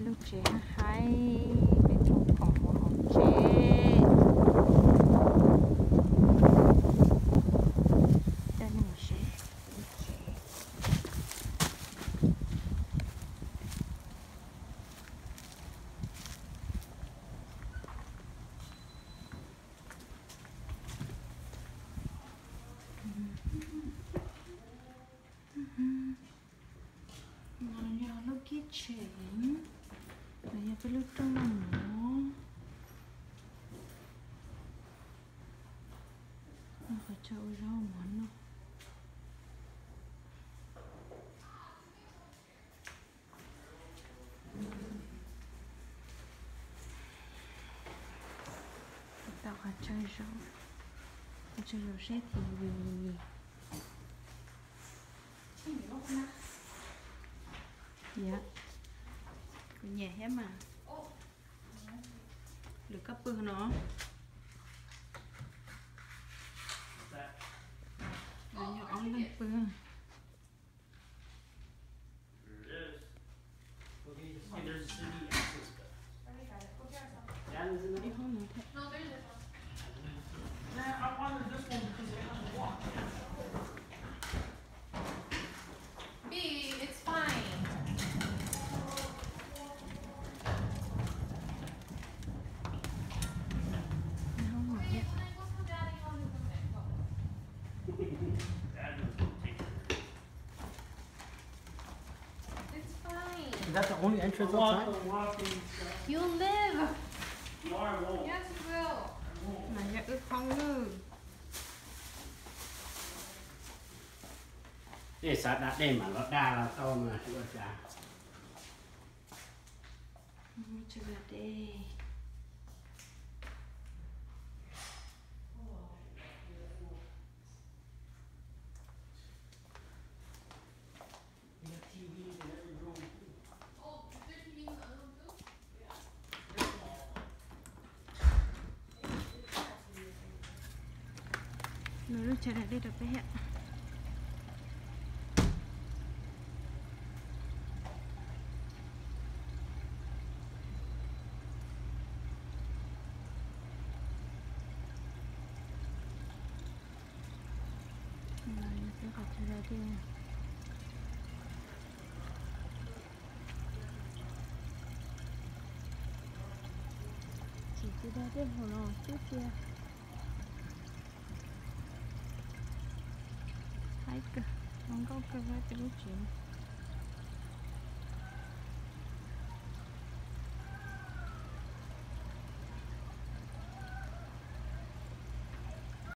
Lub tsev haib haib, peb tuaj khoom ua hauv tsev. Daj neeg seb lub tsev. No yog lub kitchen, no yog peb lub rooj noj mov. Qhov chaw ua zaub mov noj. Tau qhov chaw zaub, qhov chaw zaub seb thiv yus. Yog, kuv nyiam thiab mas. Lwm koj pw no. Yog ob leeg pw. Ib hoob no thiab. Ib hoob no thiab. Is that the only entrance outside? You live. Mas yog wb phooj ywg. Tej xav da dej mas los da los tau mas ua cas. Tsis da dej. Lub chaw da dej rau peb thiab. Peb qhov chaw da dej. Tsis tsis da dej hauv los xwb tiag. Haib kawg, zoo nkauj kawg peb lub tsev.